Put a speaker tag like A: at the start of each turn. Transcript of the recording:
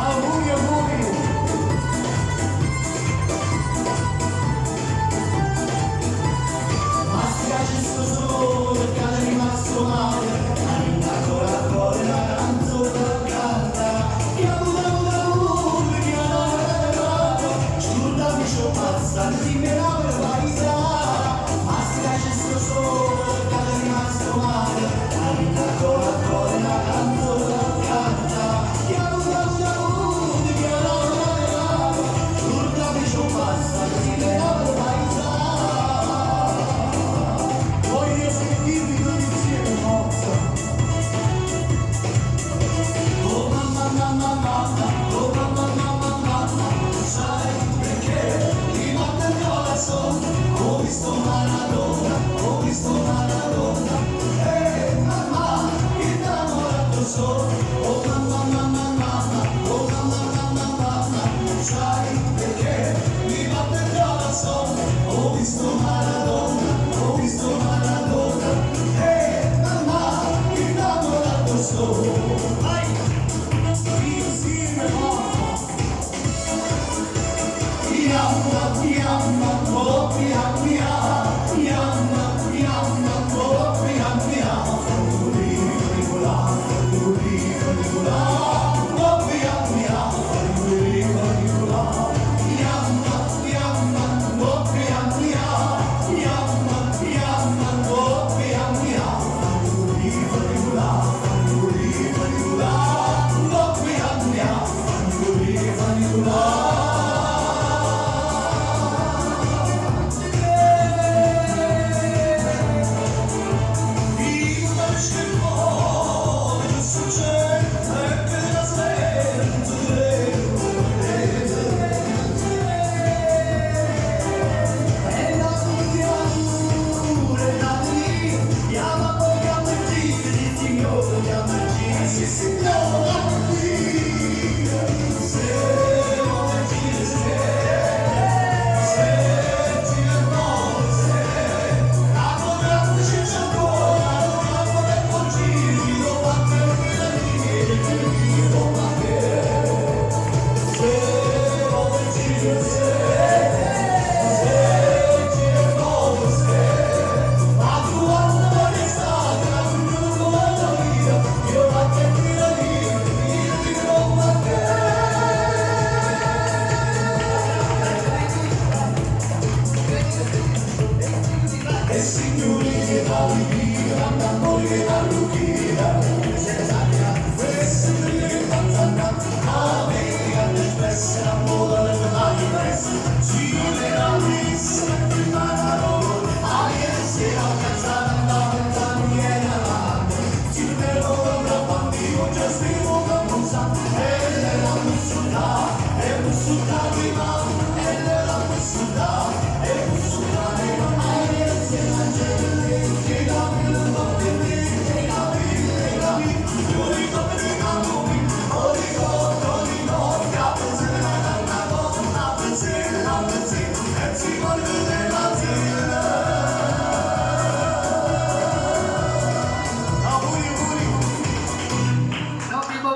A: Auguri, auguri! Ma spiace sto sole che è rimasto male, ancora ancora una canzone da canta. Chiamo da amore, chiamo da scordami ciò passa, dimmi la verità. Ma spiace sto sole che è rimasto male, ancora ancora una canzone da canta. Chiamo da amore, chiamo da scordami ciò passa, dimmi la verità. Voglio sentirvi tutti insieme, forza! Oh mamma mamma mamma, oh mamma mamma mamma, sai perché mi batte il corazón? Ho visto Maradona, ho visto Maradona, eh mamma, innamorato sono. Oh mamma mamma mamma, oh mamma mamma mamma, sai perché mi batte il corazón? Ho visto Maradona, ho visto Maradona, eh mamma, innamorato sono. Vai! Insieme forza! Yamma, yamma, oh, yamma, yamma, yamma, oh, yamma, yamma, funicolà, funicolà, oh, yamma, yamma, funicolà, yamma, yamma, oh, yamma, yamma, yamma, oh, yamma, yamma, funicolà, funicolà, oh, yamma, yamma, funicolà. E signorine da morire da Luchina,